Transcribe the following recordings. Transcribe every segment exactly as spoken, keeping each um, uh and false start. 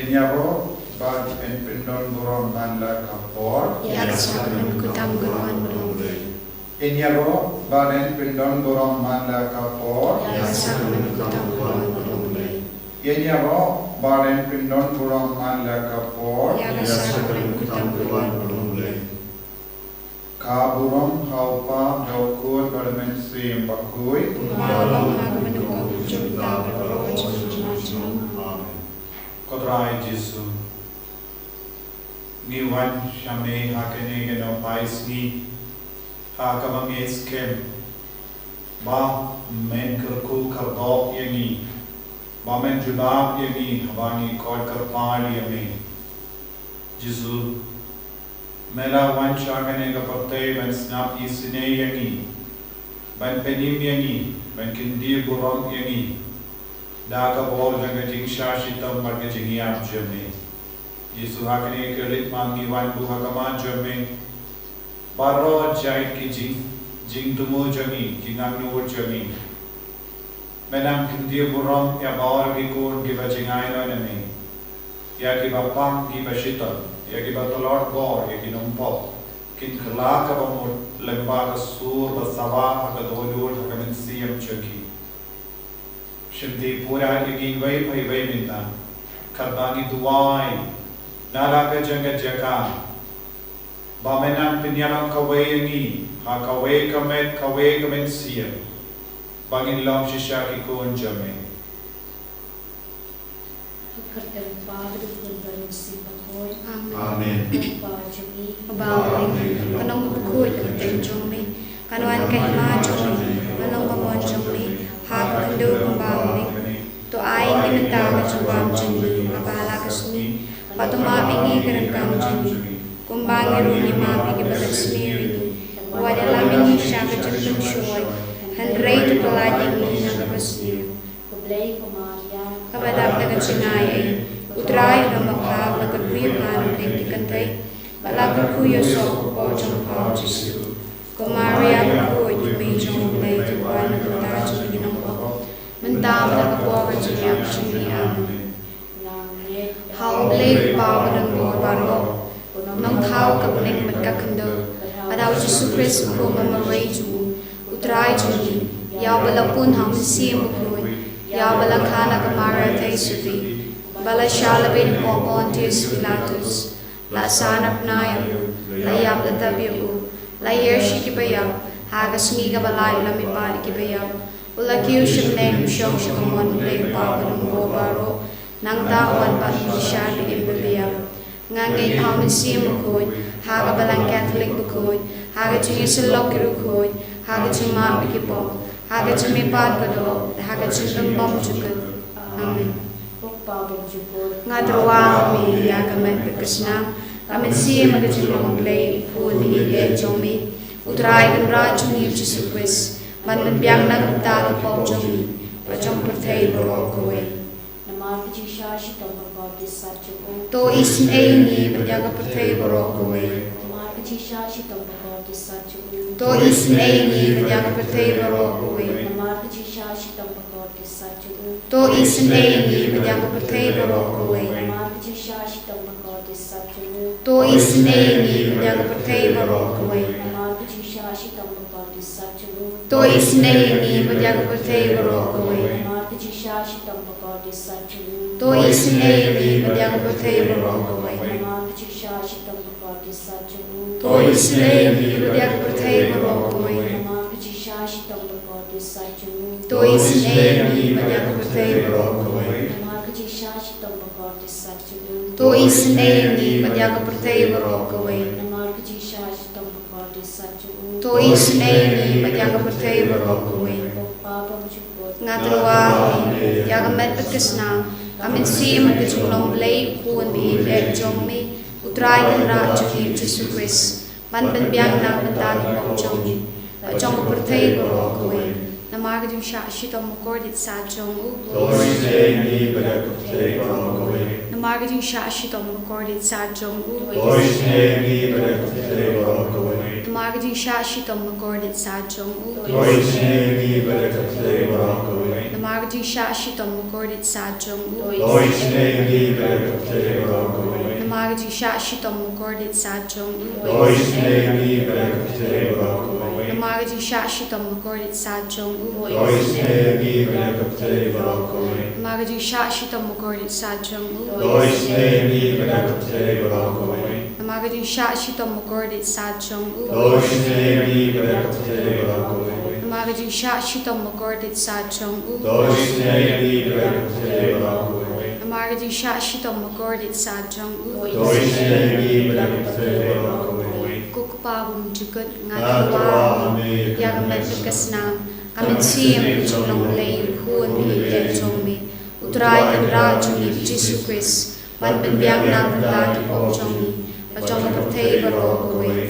Ïaroh bad yn pyndon burom man la ka por. Ïa ka sah mynta ka wan burom. Ïaroh bad yn pyndon burom man la ka por. Ïa ka sah mynta ka wan burom. Ïaroh bad yn pyndon burom man la ka por. Ïa ka sah mynta ka wan burom. Ka burom ha u Kpa, ha u Khun bad ha u Mynsiem Bakhuid. Kumba long ha ka mynta ka por, junom. Amen. Ko Trai Jisu, ngi wan sha me ha kane ka nongpai sngi, ha kaba ngi skhem ba men kyrkhu kyrdoh ïa ngi, ba men jubab ïa ngi haba ngi koit kyrpad ïa me. Jisu, me la wan sha kane ka pyrthei ban sngap isynei ïa ngi, ban pynim ïa ngi, ban kyndit burom ïa ngi da ka bor jong ka jingshah shitom bad ka jingïap jong me. Jisu, ha kane ka rit ma ngi wan buh ha khmat jong me baroh jait ki jing, jingthmu jong ngi, jingangnud jong ngi. Me nang kyndit burom ïa baroh ki khun kiba jngai noh na me, ïa kiba pang kiba shitom, ïa kiba tlot bor, ïa ki nongpop, kin kylla kaba mut lyngba ka sur ba sawa ha ka dohnud ha ka mynsiem jong ki. Shim te pura ïa ngi iwei pa iwei mynta, katba ngi duwai na la ka jong ka jaka, ba me nang pynïalam kawei ïa ngi ha kawei ka met kawei ka mynsiem, ba ngin long shisha ki khun jong me. Kyrteng u Kpa bad u Khun bad u Mynsiem Bakhuid. Amen. Amen. U Kpa jong ngi uba ha bneng, kan long bakhuid ka kyrteng jong me. Kan wan ka hima jong me, kan long ka mon jong me ha ka khyndew kumba ha bneng. To ai ngi mynta ka jingbam jong ngi kaba ha la ka sngi, bad to map ïa ngi ki ryngkang jong ngi, kumba ngi ruh ngi map ïa kiba leh sniew ïa ngi. Wat ïalam ïa ngi sha ka jingpynshoi, hynrei to pyllait ïa ngi na kaba sniew. Ko Blei, ko Maria, kaba dap da ka jingaiei, u Trai u don bad pha, la kyrkhu ïa pha na pdeng ki kynthei, bad la kyrkhu ïa u soh u kpoh jong pha u Jisu. Ko Maria bakhuid, Mei jong u Blei, to khwan na ka bynta jong ngi ki nongpop, mynta bad ha ka por ka jingïap jong ngi. Amen. Ha u Blei u Kpa uba don bor baroh, u nongthaw ka bneng bad ka khyndew, bad ha u Jisu Khrist u Khun ba marwei jong u, u Trai jong ngi, ïa uba la pun ha u Mynsiem Bakhuid, ïa uba la kha na ka Maria Theisotti, ba la shah la beiñ hapoh Pontius Pilatus, la sah na bnai ïa u, la ïap la tep ïa u, la ïaid sha kiba ïap, ha ka sngi kaba lai u la mihpat ïa kiba ïap, u la kiew sha bneng, u shong sha ka mon u Blei u Kpa uba don bor baroh, nangta un wan pat ban pynshai ba im bad ba ïap. Nga ngeit ha u Mynsiem Bakhuid, ha ka Balang Katholik bakhuid, ha ka jingïasyllok ki riewkhuid, ha ka jingmap ïa ki pop, ha ka jingmihpat ka doh, ha ka jingim bymjukut. Amen. Nga tyrwa ha me ïa ka met bad ka snam, ka mynsiem bad ka jinglong Blei, u Khun ba ïeit jong me, u Trai Kynrad jong ngi u Jisu Khrist, ban pynbiang na ka bynta ki pop jong ngi bad jong ka pyrthei baroh kawei. Namar ka jingshah shitom ba kordit sat jong u, to isynei ïa ngi bad ïa ka pyrthei baroh kawei. Namar ka jingshah shitom ba kordit sat jong u, to isynei ïa ngi bad ïa ka pyrthei baroh kawei. Namar ka jingshah shitom ba kordit sat jong u, to isynei ïa ngi bad ïa ka pyrthei baroh kawei. Namar ka jingshah shitom ba kordit sat jong u, to isynei ïa ngi bad ïa ka pyrthei baroh kawei. Namar ka jingshah shitom ba kordit sat jong u, to isynei ïa ngi bad ïa ka pyrthei baroh kawei. Namar ka jingshah shitom ba kordit sat jong u, to isynei ïa ngi bad ïa ka pyrthei baroh kawei. Namar ka jingshah shitom ba kordit sat jong u, to isynei ïa ngi bad ïa ka pyrthei baroh kawei. Namar ka jingshah shitom ba kordit sat jong u, to isynei ïa ngi bad ïa ka pyrthei baroh kawei. Namar ka jingshah shitom ba kordit sat jong u, to isynei ïa ngi bad ïa ka pyrthei baroh kawei. Namar ka jingshah shitom ba kordit sat jong u, to isynei ïa ngi bad ïa ka pyrthei baroh kawei. Nga tyrwa ha me ïa ka met bad ka snam, ka mynsiem bad ka jinglong Blei, u Khun ba ïeit jong me, u Trai Kynrad jong ngi u Jisu Khrist, ban pynbiang na ka bynta ki pop jong ngi bad jong ka pyrthei baroh kawei. Namar ka jingshah shitom ba kordit sat jong u, to isynei ïa ngi bad ïa ka pyrthei baroh kawei. Namar ka jingshah shitom ba kordit sat jong u, to isynei ïa ngi bad ïa ka pyrthei baroh kawei. Namar ka jingshah shitom bakordit sad jong u. To isynei ïa ngi bad ïa ka pyrthei baroh kawei. Namar ka jingshah shitom bakordit sad jong u. To isynei ïa ngi bad ïa ka pyrthei baroh kawei. Namar ka jingshah shitom bakordit sad jong u. To isynei ïa ngi bad ïa ka pyrthei baroh kawei. Namar ka jingshah shitom bakordit sad jong u. To isynei ïa ngi bad ïa ka pyrthei baroh kawei. Namar ka jingshah shitom bakordit sad jong u. To isynei ïa ngi bad ïa ka pyrthei baroh kawei. Namar ka jingshah shitom bakordit sad jong u. To isynei ïa ngi bad ïa ka pyrthei baroh kawei. Namar ka jingshah shitom bakordit sad jong u. To isynei ïa ngi bad ïa ka pyrthei baroh kawei. Namar ka jingshah shitom bakordit sad jong u. To isynei ïa ngi bad ïa ka pyrthei baroh kawei. Ko Kpa bymjukut, nga tyrwa ha me ïa ka met bad ka snam. Ka mynsiem ka jinglong Blei, u Khun ba ïeit jong me, U Trai Kynrad jong ngi Jisu Khrist, ban pynbiang na ka bynta ki pop jong ngi bad jong ka pyrthei baroh kawei.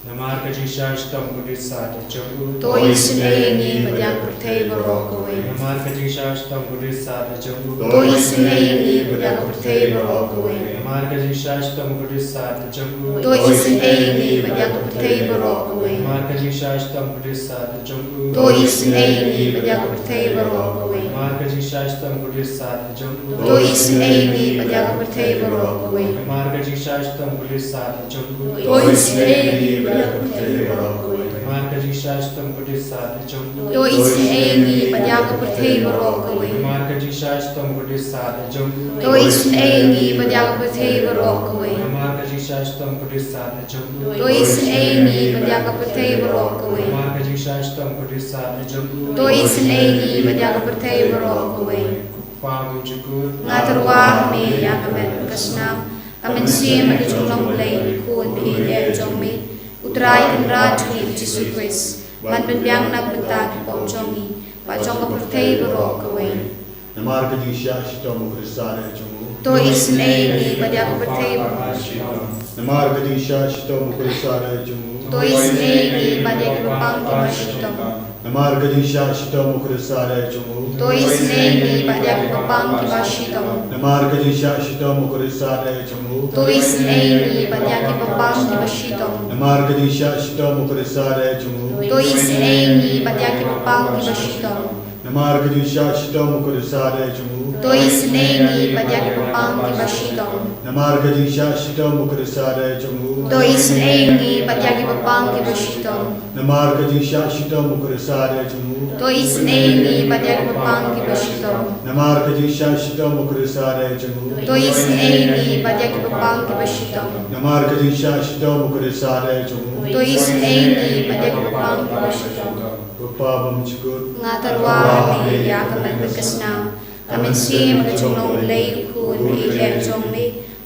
Namar ka jingshah shitom bakordit sad jong u. To isynei ïa ngi bad ïa ka pyrthei baroh kawei. Namar ka jingshah shitom bakordit sad jong u. To isynei ïa ngi bad ïa ka pyrthei baroh kawei. Namar ka jingshah shitom bakordit sad jong u. To isynei ïa ngi bad ïa ka pyrthei baroh kawei. Namar ka jingshah shitom bakordit sad jong u. To isynei ïa ngi bad ïa ka pyrthei baroh kawei. Namar ka jingshah shitom bakordit sad jong u. To isynei ïa ngi bad ïa ka pyrthei baroh kawei. Namar ka jingshah shitom bakordit sad jong u. To isynei ïa ngi bad ïa ka pyrthei baroh kawei. Namar ka jingshah shitom bakordit sad jong u. To isynei ïa ngi bad ïa ka pyrthei baroh kawei. Namar ka jingshah shitom bakordit sad jong u. To isynei ïa ngi bad ïa ka pyrthei baroh kawei. Namar ka jingshah shitom bakordit sad jong u. To isynei ïa ngi bad ïa ka pyrthei baroh kawei. Namar ka jingshah shitom bakordit sad jong u. To isynei ïa ngi bad ïa ka pyrthei baroh kawei. Ko Kpa bymjukut, nga tyrwa ha me ïa ka met bad ka snam. Ka mynsiem ka jinglong Blei, u Khun ba ïeit jong me, U Trai Kynrad jong ngi Jisu Khrist, ban pynbiang na ka bynta ki pop jong ngi bad jong ka pyrthei baroh kawei. Namar ka jingshah shitom bakordit sad jong u. To isynei ïa ngi bad ïa ka pyrthei. Namar ka jingshah shitom bakordit sad jong u. To isynei ïa ngi bad ïa kiba pang kiba shitom. Namar ka jingshah shitom bakordit sad jong u. To isynei ïa ngi bad ïa kiba pang kiba shitom. Namar ka jingshah shitom bakordit sad jong u. To isynei ïa ngi bad ïa kiba pang kiba shitom. Namar ka jingshah shitom bakordit sad jong u. To isynei ïa ngi bad ïa kiba pang kiba shitom. Namar ka jingshah shitom bakordit sad jong u. To isynei ïa ngi bad ïa kiba pang kiba shitom. Namar ka jingshah shitom bakordit sad jong u. To isynei ïa ngi bad ïa kiba pang kiba shitom. Namar ka jingshah shitom bakordit sad jong u. To isynei ïa ngi bad ïa kiba pang kiba shitom. Namar ka jingshah shitom bakordit sad jong u. To isynei ïa ngi bad ïa kiba pang kiba shitom. Namar ka jingshah shitom bakordit sad jong u. To isynei ïa ngi bad ïa kiba pang kiba shitom. Ko Kpa bymjukut, nga tyrwa ha me ïa ka met bad ka snam. Ka mynsiem ka jinglong Blei, u Khun ba ïeit jong me,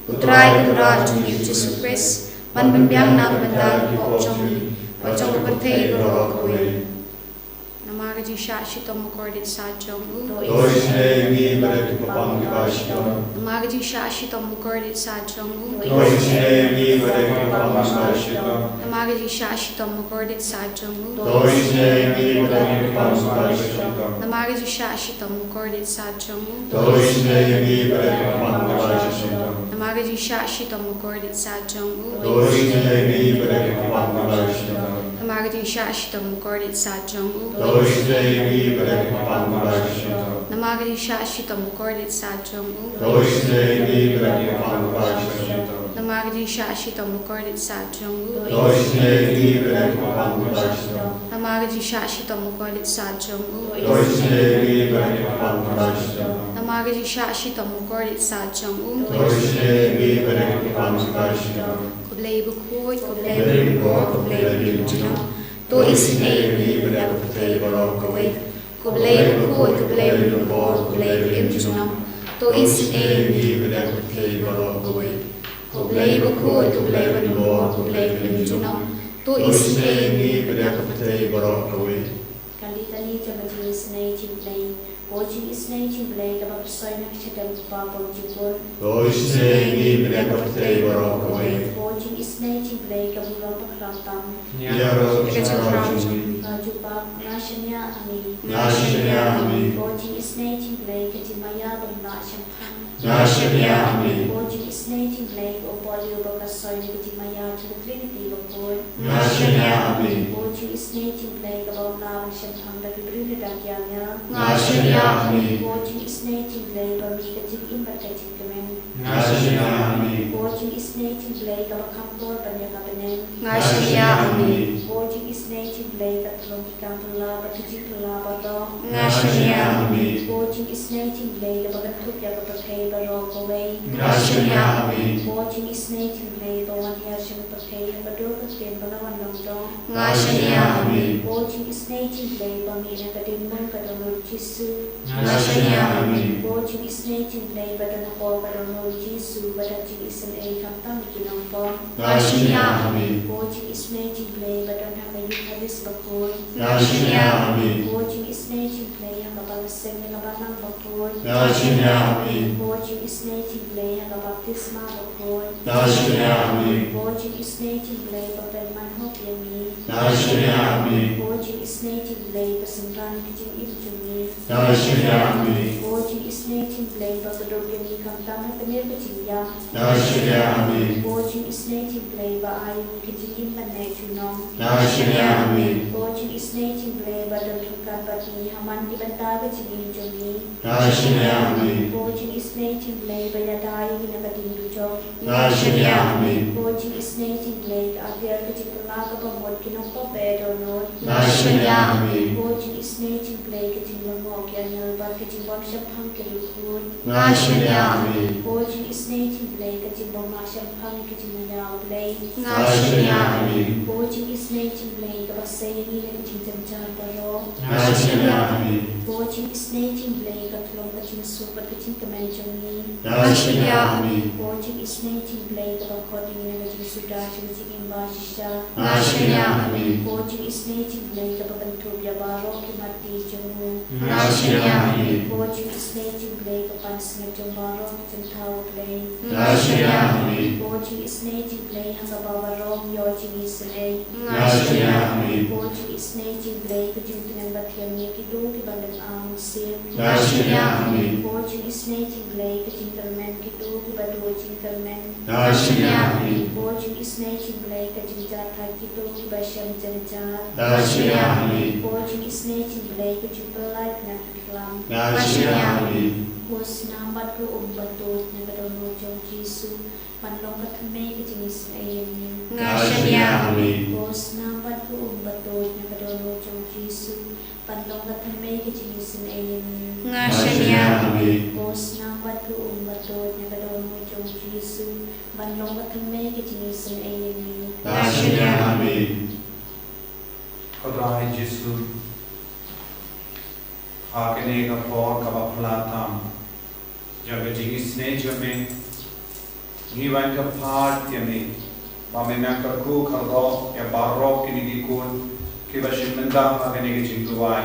U Trai Kynrad jong ngi Jisu Khrist, ban pynbiang na ka bynta ki pop jong ngi bad jong ka pyrthei baroh kawei. Namar ka jingshah shitom bakordit sad jong u. To isynei ïa ngi bad ïa kiba pang kiba shitom. Namar ka jingshah shitom bakordit sad jong u. To isynei ïa ngi bad ïa kiba pang kiba shitom. Namar ka jingshah shitom bakordit sad jong u. To isynei ïa ngi bad ïa kiba pang kiba shitom. Namar ka jingshah shitom bakordit sad jong u. To isynei ïa ngi bad ïa kiba pang kiba shitom. Namar ka jingshah shitom bakordit sad jong u. To isynei ïa ngi bad ïa kiba pang kiba shitom. Namar ka jingshah shitom bakordit sad jong u. To isynei ïa ngi bad ïa kiba pang kiba shitom. Namar ka jingshah shitom bakordit sad jong u. To isynei ïa ngi bad ïa kiba pang kiba shitom. Namar ka jingshah shitom bakordit sad jong u. To isynei ïa ngi bad ïa kiba pang kiba shitom. Namar ka jingshah shitom bakordit sad jong u. To isynei ïa ngi bad ïa kiba pang kiba shitom. Namar ka jingshah shitom bakordit sad jong u. To isynei ïa ngi bad ïa kiba pang kiba shitom. Ko Blei bakhuid, ko Blei badonbor, ko Blei ba im junom. To isynei ïa ngi bad ïa ka pyrthei baroh kawei. Ko Blei bakhuid, ko Blei badonbor, ko Blei ba im junom. To isynei ïa ngi bad ïa ka pyrthei baroh kawei. Ko Blei bakhuid, ko Blei badonbor, ko Blei ba im junom. To isynei ïa ngi bad ïa ka pyrthei baroh kawei. Ka Litani jong ka jingisynei jong U Blei. Ko jingisynei jong U Blei kaba pynshoi na ka shadem Kpa bymjukut. To isynei ïa ngi bad ïa ka pyrthei baroh kawei. Ko jingisynei jong U Blei ka burom baklam tam. Ïaroh ïa ka jingkhraw jong ngi. Nga jubab, nga shaniah ha me. Nga shaniah ha me. Ko jingisynei jong U Blei ka jingmaïa bym lah shemphang. Nga shaniah, amen. Ko jingisynei jong U Blei, ko Blei uba ka soi na ka jingmaïa jong ka Trinity bakhuid. Nga shaniah, amen. Ko jingisynei jong U Blei kaba ym lah ban shemphang da ki briew ne da ki angel. Nga shaniah, amen. Ko jingisynei jong U Blei ba mih ka jingim bad ka jingkmen. Nga shaniah, amen. Ko jingisynei jong U Blei kaba kham bor ban ïa ka bneng. Nga shaniah, amen. Ko jingisynei jong U Blei ka thlong ki kam phylla bad ki jingphylla baroh. Nga shaniah, amen. Ko jingisynei jong U Blei kaba kynthup ïa ka pyrthei baroh kawei. Nga shaniah, amen. Ko jingisynei jong U Blei ba wan hiar sha ka pyrthei ha ka dur ka ktien ba la wan long doh. Nga shaniah, amen. Ko jingisynei jong U Blei ba mih na ka diengphna ka Dohnud Jisu. Nga shaniah, amen. Ko jingisynei jong U Blei ba don hapoh ka Dohnud Jisu ba don jingisynei khamtam ïa ki nongpop. Nga shaniah, amen. Ko jingisynei jong U Blei ba don ha ka Eukharist bakhuid. Nga shaniah, amen. Ko jingisynei jong U Blei ha kaba la seng ïa ka balang bakhuid. Nga shaniah, amen. Ko jingisynei jong U Blei ha ka baptisma bakhuid. Nga shaniah, amen. Ko jingisynei jong U Blei ba pynman hok ïa ngi. Nga shaniah, amen. Ko jingisynei jong U Blei ba synran ïa ka jingim jong ngi. Nga shaniah, amen. Ko jingisynei jong U Blei ba kdup ïa ngi khamtam ha kane ka jingïap. Nga shaniah, amen. Ko jingisynei jong U Blei ba ai ïa ngi ka jingim ban neh junom. Nga shaniah, amen. Ko jingisynei jong U Blei ba don ryngkat bad ngi ha man ki bynta ka jingim jong ngi. Nga shaniah, amen. Ko jingisynei jong U Blei ba ïada ïa ngi na ka diengdujok. Nga shaniah, amen. Ko jingisynei jong U Blei ka atiar ka jingkylla kaba mut ki nongpop ba dohnud. Nga shaniah, amen. Ko jingisynei jong U Blei ka jinglyngngoh ki angel bad ka jingbym shemphang ki riewkhuid. Nga shaniah, amen. Ko jingisynei jong U Blei ka jingbym lah shemphang ka jingmaïa U Blei. Nga shaniah, amen. Ko jingisynei jong U Blei kaba sei ïa ngi na ka jingjynjar baroh. Nga shaniah, amen. Ko jingisynei jong U Blei ka thlong ka jingsuk bad ka jingkmen jong ngi. Nga shaniah, amen. Ko jingisynei jong U Blei kaba khot ïa ngi na ka jingsuda sha ka jingim bashisha. Nga shaniah, amen. Ko jingisynei jong U Blei kaba kynthup ïa baroh ki mat jong u. Nga shaniah, amen. Ko jingisynei jong U Blei ka pansngiat jong baroh ki jingthaw U Blei. Nga shaniah, amen. Ko jingisynei jong U Blei ha kaba baroh ngi ïoh jingisynei. Nga shaniah, amen. Ko jingisynei jong U Blei ka jingtngen ba thiang ïa kito kiba lyngngoh mynsiem. Nga shaniah, amen. Ko jingisynei jong U Blei ka jingkyrmen kito kiba duh jingkyrmen. Nga shaniah, amen. Ko jingisynei jong U Blei ka jingjahthait kito kiba shem jynjar. Nga shaniah, amen. Ko jingisynei jong U Blei ka jingpyllait na ki khlam. Nga shaniah, amen. Ko snam bad ko um ba tuid na ka dohnud jong u Jisu ban long ka thymmei ka jingisynei ïa ngi. Nga shaniah, amen. Ko snam bad ko um ba tuid na ka dohnud jong u Jisu ban long ka thymmei ka jingisynei ïa ngi. Nga shaniah, amen. Ko snam bad ko um ba tuid na ka dohnud jong u Jisu ban long ka thymmei ka jingisynei ïa ngi. Nga shaniah, amen. Ko Trai Jisu, ha kane ka por kaba phylla tam jong ka jingisynei jong me, ngi wan kyrpad ïa me ba men nang kyrkhu kyrdoh ïa baroh kine ki khun kiba shim bynta ha kane ka jingduwai.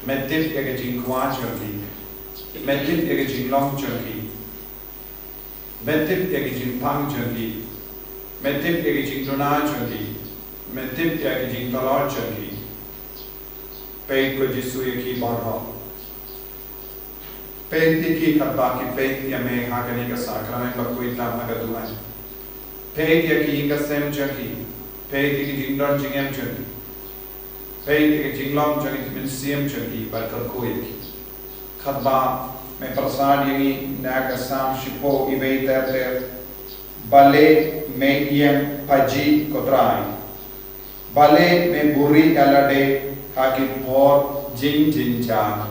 Me tip ïa ka jingkwah jong ki. Me tip ïa ka jinglong jong ki. Me tip ïa ka jingpang jong ki. Me tip ïa ka jingduna jong ki. Me tip ïa ka jingtlot jong ki. Peit ko Jisu ïa ki baroh. Peit ïa ki katba ki peit ïa me ha kane ka sakramen bakhuid tam ha ka duwai. Peit ïa ki ïing ka sem jong ki. Peit ïa ki jingdon jingem jong ki. Peit ïa ka jinglong jong ki, mynsiem jong ki bad kyrkhu ïa ki. Katba me pyrsad ïa ngi na ka Salm shiphew uwei ter ter. Balei me ïeng pajih ko Trai? Balei me buhrieh ïa lade ha ki por jingjynjar?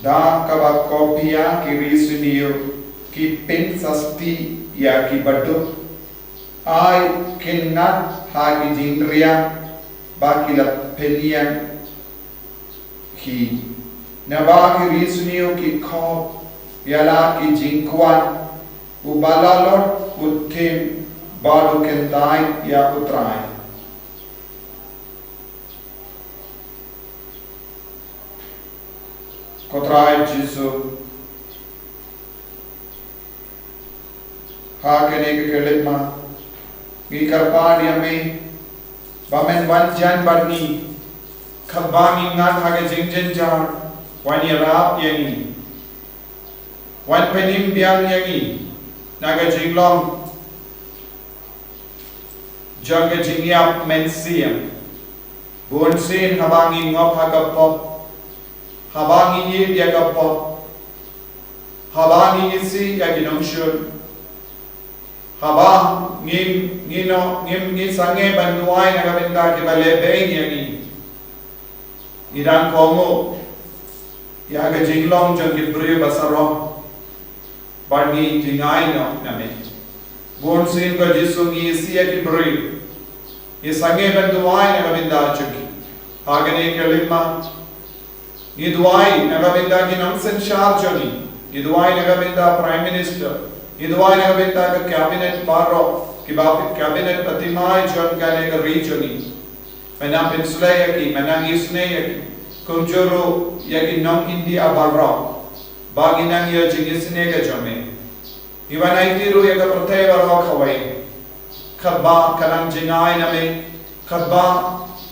Da kaba khopia ki ri sniew ki pynsasti ïa ki baduk. Ai khynnah ha ki jingriang ba ki la pynïeng hi. Naba ki ri sniew ki khop ïa la ki jingkwah, uba la lor u tim bad u kyntait ïa u Trai. Ko Trai Jisu, ha kane ka khyllipmat ngi kyrpad ïa me ba men wan jaiñ bad ngi, katba ngi ngat ha ka jingjynjar, wan ïarap ïa ngi. Wan pynim biang ïa ngi na ka jinglong jong ka jingïap mynsiem. Bun sien haba ngi ngop ha ka pop, haba ngi ïeit ïa ka pop, haba ngi isih ïa ki nongshun, haba ngim, ngi no, ngim, ngi sangeh ban duwai na ka bynta kiba leh beiñ ïa ngi, ngi dang kohnguh ïa ka jinglong jong ki briew ba sarong. Ba ngi jngai noh na me. Bun sien ko Jisu ngi isih ïa ki briew, ngi sangeh ban duwai na ka bynta jong ki. Ha kane ka lima ngi duwai na ka bynta ki nongsynshar jong ngi. Ngi duwai na ka bynta Prime Minister. Ngi duwai na ka bynta ka cabinet baroh, kiba cabinet ba thymmai jong kane ka ri jong ngi. Men nang pynsleh ïa ki, men nang isynei ïa ki. Kumjuh ruh ïa ki nong India baroh, ba ngin nang ïoh jingisynei ka jong me. Ngi wan aiti ruh ïa ka pyrthei baroh kawei, katba ka dang jngai na me, katba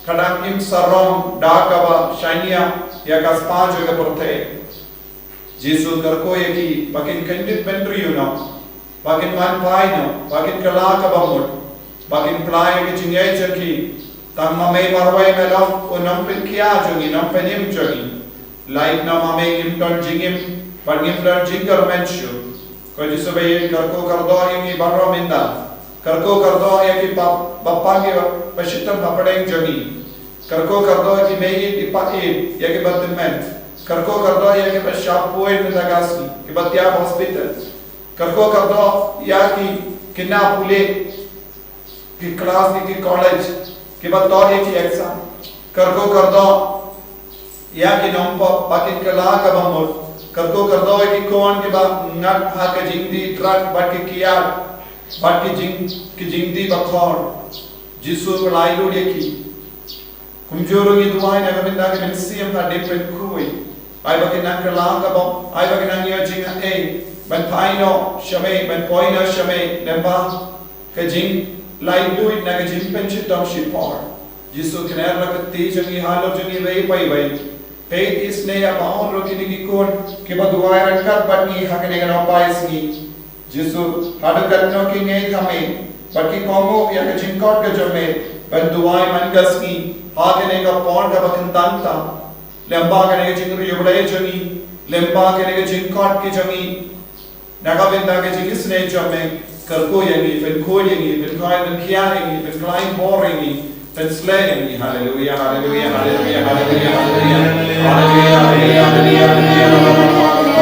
ka dang im sarong da kaba shaniah ïa ka spah jong ka pyrthei. Jisu kyrkhu ïa ki ba kin kyndit bynriew noh, ba kin wan phai noh, ba kin kylla kaba mut, ba kin plie ïa ki jingïeit jong ki. Tang ma me marwei me long u nongpynkhiah jong ngi, nongpynim jong ngi. Lait noh ma me ngim don jingim bad ngim don jingkyrmen shuh. Ko Jisu ba ïeit, kyrkhu kyrdoh ïa ngi baroh mynta. Kyrkhu kyrdoh ïa ki bap, bapang, ïa ki ba shitom hapdeng jong ngi. Kyrkhu kyrdoh ïa ki mei ïeit, ki pa ïeit, ïa ki ba tymmen. Kyrkhu kyrdoh ïa ki ba shah poi mynta ka sngi, ki ba thiah hospital. Kyrkhu kyrdoh ïa ki khynnah pule, ki klas, ki, ki college, ki ba toh ïa ki exam. Kyrkhu kyrdoh ïa ki nongpop ba kin kylla kaba mut. Kyrkhu kyrdoh ïa ki khun kiba ngat ha ka jingdih drug bad ki kiad bad ki jing, ki jingdih bakhor. Jisu, pynlait lut ïa ki. Kumjuh ruh ngi duwai na ka bynta ki mynsiem hadien pynkhuid. Ai ba kin nang kylla kaba, ai ba kin nang ïoh jingaiei ban phai noh sha me, ban poi noh sha me, lyngba ka jinglaitluid na ka jingpynshitom shipor. Jisu, kner la ka kti jong ngi halor jong ngi iwei pa iwei. Peit, isynei ïa baroh kine ki khun kiba duwai ryngkat bad ngi ha kane ka nohpai sngi. Jisu, haduh katno ki ngeit ha me bad ki kohnguh ïa ka jingkhot ka jong me ban duwai man ka sngi ha kane ka por kaba kyntang tam. Lyngba kane ka jingriewblei jong ngi, lyngba kane ka jingkhot ka jong ngi, na ka bynta ka jingisynei jong me, kyrkhu ïa ngi, pynkhuid ïa ngi, pynkhuid, pynkhiah ïa ngi, pynkhlaiñ bor ïa ngi, pynsleh ïa ngi. Haleluia, haleluia, haleluia, haleluia, haleluia. Haleluia, haleluia, haleluia, haleluia.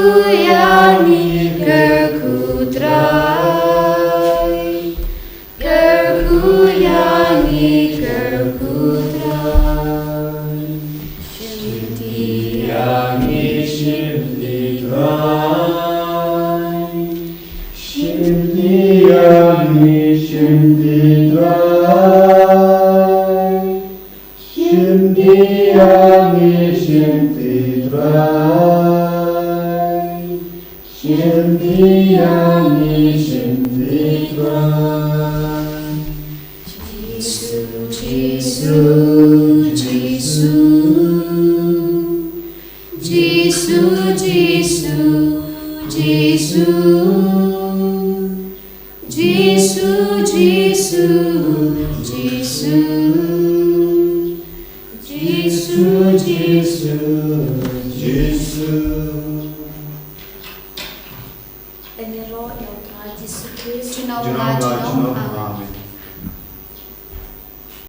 Kyrkhu ïa ngi, kyrkhu Trai. Kyrkhu ïa ngi, kyrkhu Trai. Shimti ïa ngi, shimti Trai. Shimti ïa ngi, shimti Trai. Shimti ïa ngi, shimti Trai. Shimti ïa ngi, shimti Trai. Jisu, Jisu, Jisu. Jisu, Jisu, Jisu. Jisu, Jisu, Jisu. Jisu, Jisu, Jisu. Ïaroh ïa u Trai Jisu Khrist. Junom la junom. Amen.